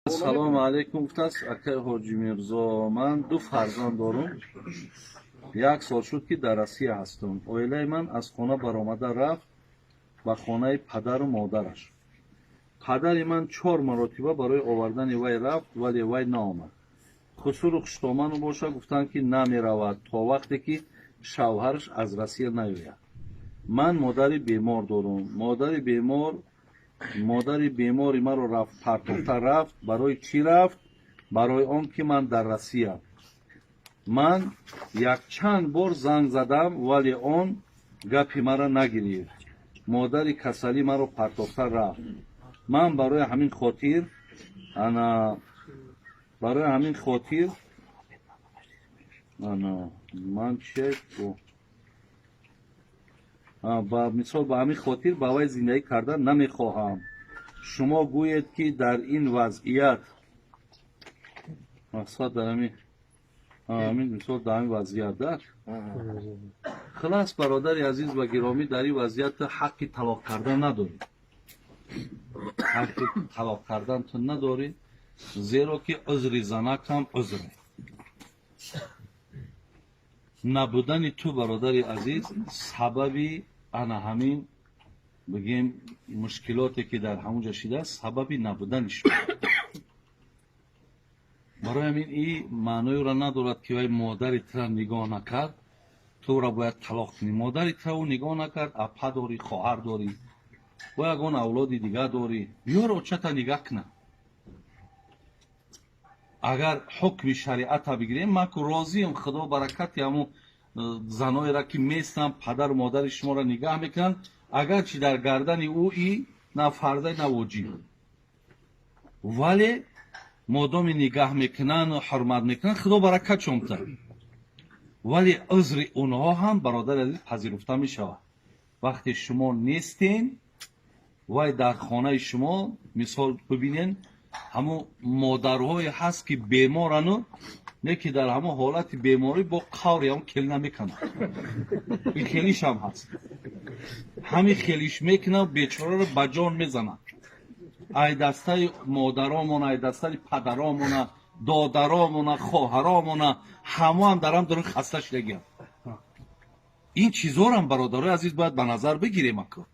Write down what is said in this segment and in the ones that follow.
Салому алейкум, гуфтааст акаи Ҳоҷи Мирзо. Ман ду фарзанд дорум. Як сол шуд, ки дар Россия ҳастам. Оилаи ман аз хона баромада рафт ба хонаи падару модараш. Падари ман чор маротиба барои овардани вай рафт, вале вай наомад. Хусуру хуштоману боша гуфтанд, ки намеравад, то вақте ки шавҳараш аз Россия наёяд. Ман модари бемор дорум. Модари бемори маро рафт, партофта рафт. Барои чӣ рафт? Барои он ки ман дар Россия. Ман якчанд бор занг задам, вале он гапи маро нагирифт. Модари касалӣ маро партофта рафт. Ман барои ҳамин хотир, ана, барои ҳамин хотир, ана, ман че, ба мисол, ба ҳамин хотир ба вай зиндагӣ кардан намехоҳам. Шумо гӯед, ки дар ин вазъият, мақсад, дар ҳамин мисол, дар ҳамин вазъият да. Хулас, бародари азиз ва гиромӣ, дар ин вазъият ҳаққи талоқ кардан надорӣ, ҳаққи талоқ кардан ту надорӣ, зеро ки узри занак ҳам узре. Набудани ту, бародари азиз, сабаби ана ҳамин, бигем, мушкилоте, ки дар ҳамунҷа шидааст, сабаби набудани шумо. Барои ҳамин и маъноеро надорад, ки вай модари тура нигоҳ накард, тура бояд талоқ кунӣ. Модари тура ӯ нигоҳ накард, апа дорӣ, хоҳар дорӣ, бо ягон авлоди дигар дорӣ, биёр, очата нигаҳ куна. Агар ҳукми шариата бигирем, ман ку розием, худо баракати ҳамун заноеро, ки местанд, падару модари шуморо нигаҳ мекунанд, агарчи дар гардани ӯ и на фарзай, на воҷиб, вале модоми нигаҳ мекунанд, ҳурмат мекунанд, худо баракатшон битад. Вале узри онҳо ҳам, бародари азиз, пазируфта мешавад. Вақте шумо нестен, вай дар хонаи шумо, мисол, бибинен, ҳамун модарҳое ҳаст, ки беморану не, ки дар ҳамон ҳолати беморӣ бо қаври ҳам кел намекунад. Ин хелишам ҳаст, ҳамин хелиш мекунад, бечораро ба ҷон мезанад. Ай дастаи модаромона, ай дастаи падаромона, додаромона, хоҳаромона, ҳамоам дарам дорун хаста шудагиам. Ин чизорам, бародарои азиз, бояд ба назар бигирем. Ако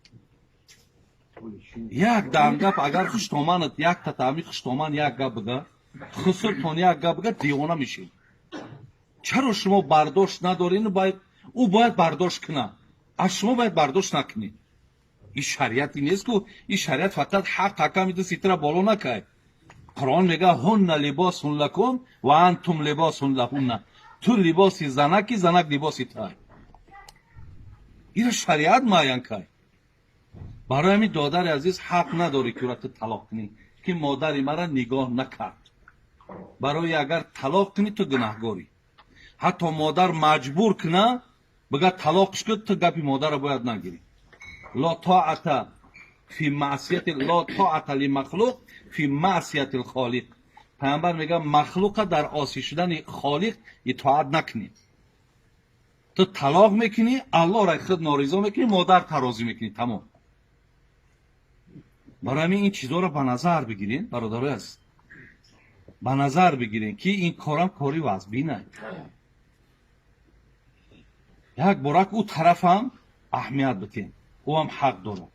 як дамгап, агар хуштоманат як татами хуштоман як гап бига, хусуртон як гап бига, девона мешед. Чаро шумо бардошт надорен? Ӯ бояд бардошт кунад, аз шумо бояд бардошт накунед. Ин шариати нест ку, ин шариат фақат ҳақ ҳаками ду ситра боло накай. Қуръон мега: هن لباس لكم وأنتم لباس لهن. Ту либоси занаки, занак либоси тай. Ира шариат муайян кай. Барои ҳамин, додари азиз, ҳақ надорӣ, ки ӯра ту талоқ кунӣ, ки модари мара нигоҳ накард. Барои агар талоқ кунӣ, ту гунаҳгорӣ. Ҳатто модар маҷбур куна, бига талоқш кун, ту гапи модарро бояд нагирӣ. لا طاعة في معصية، لا طاعة لمخلوق في معصية الخالق. Паямбар мега: махлуқа дар осӣ шудани холиқ итоат накунед. Ту талоқ мекунӣ, Аллоҳро худ норизо мекунӣ, модар тарозӣ мекунӣ, тамом. Барои ҳамин ин чизҳоро ба назар бигирен, бародарои азиз, ба назар бигирен, ки ин корам кори вазбина. Як борак ӯ тарафам аҳамият битем, ӯ ҳам ҳақ дорад.